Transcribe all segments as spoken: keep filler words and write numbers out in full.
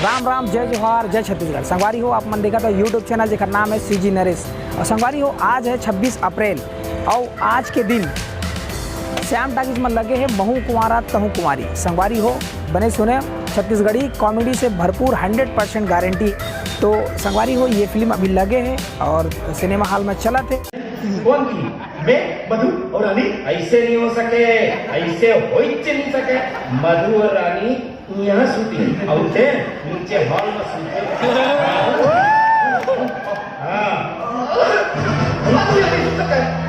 राम राम, जय जोहार, जय छत्तीसगढ़। संगवारी हो, आप मन देखत हो YouTube चैनल जेकर नाम है सीजी नरेश। और संगवारी हो, आज है छब्बीस अप्रैल और आज के दिन श्याम टाकीज में लगे है महू कुंवारा तहू कुंवारी। संगवारी हो, बने सुने, छत्तीसगढ़ी कॉमेडी से भरपूर हंड्रेड परसेंट गारंटी। तो संगवारी हो, ये फिल्म अभी लगे है और सिनेमा हॉल में चलत है। कौन थी? मैं, मधु और रानी? ऐसे नहीं हो सके, ऐसे हो ही नहीं सके। मधु और रानी यहाँ शूटिंग, और थे नीचे हॉल में शूटिंग। हाँ। मधु यहाँ नहीं शूट सकता है।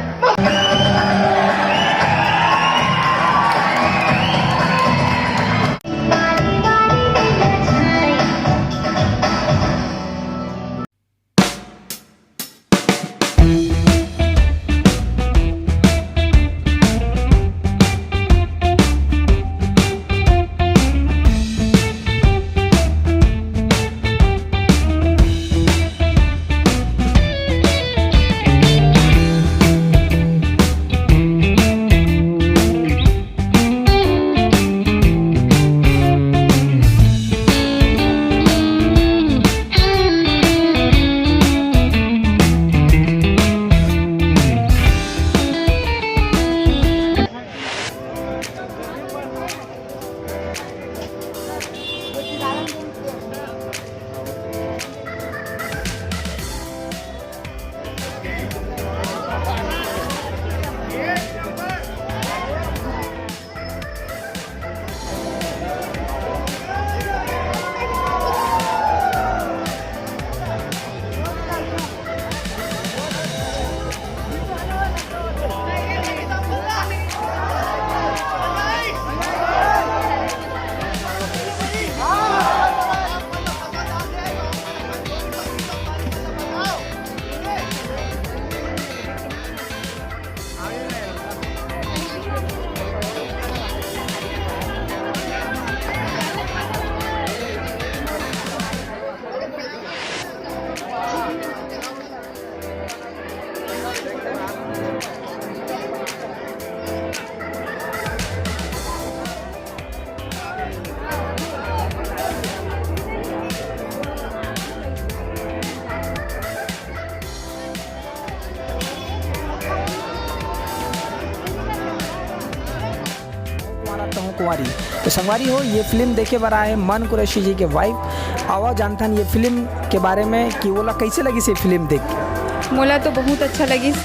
कुंवारा तहूँ कुंवारी। तो संगवारी हो, ये फिल्म देखे बर आए मन कुरैशी जी के वाइफ। आवा जानथन ये फिल्म के बारे में कि ओला कैसे लगिस ये फिल्म देख के। मोला तो बहुत अच्छा लगिस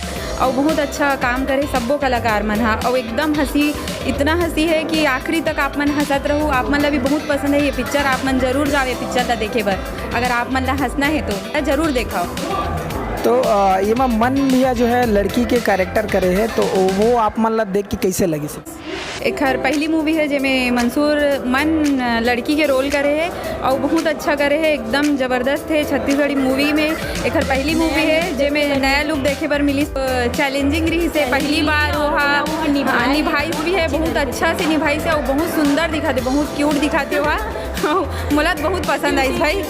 और बहुत अच्छा काम करे सब्बो कलाकार मन हा, और एकदम हंसी, इतना हंसी है कि आखिरी तक आप मन हंसत रहू। आप मन ला भी बहुत पसंद है ये पिक्चर, आप मन जरूर जाओ ये पिक्चर ला देखे बर। अगर आप मन ला हंसना है तो जरूर देखाओ। तो अ, ये मा मन भैया जो है लड़की के कैरेक्टर करे है, तो वो आप मन ला देख के कैसे लगिस? एखर पहली मूवी है जेमे मंसूर मन लड़की के रोल करे है और बहुत अच्छा करे है, एकदम जबरदस्त है छत्तीसगढ़ी मूवी में। एखर पहली मूवी है जेमे नया लुक देखे बर मिलिस। चैलेंजिंग रहिस है, पहली बार वो हा निभाइस भी है, बहुत अच्छा से निभाइस है और बहुत सुंदर दिखाथे, बहुत क्यूट दिखाथे वो हा। मोला तो बहुत पसंद आइस भाई।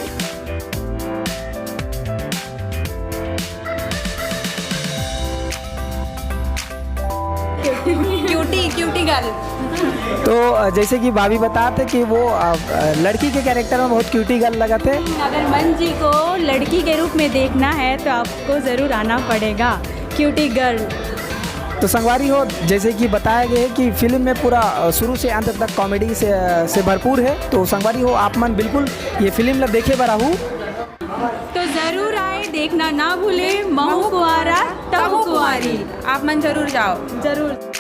Cutie, cutie girl. तो अ, जैसे कि भाभी बताथे कि वो अ, अ, लड़की के कैरेक्टर में बहुत क्यूटी गर्ल लगथे। अगर मन जी को लड़की के रूप में देखना है तो आपको जरूर आना पड़ेगा, क्यूटी गर्ल। तो संगवारी हो, जैसे कि बताया गया है कि फिल्म में पूरा अ, शुरू से अंत तक कॉमेडी से अ, से भरपूर है। तो संगवारी हो, आप मन बिल्कुल ये फिल्म ला देखे बर आहू। तो जरूर आए, देखना ना भूले, महू कुंवारा तहू कुंवारी। आप मन जरूर जाओ। जरूर।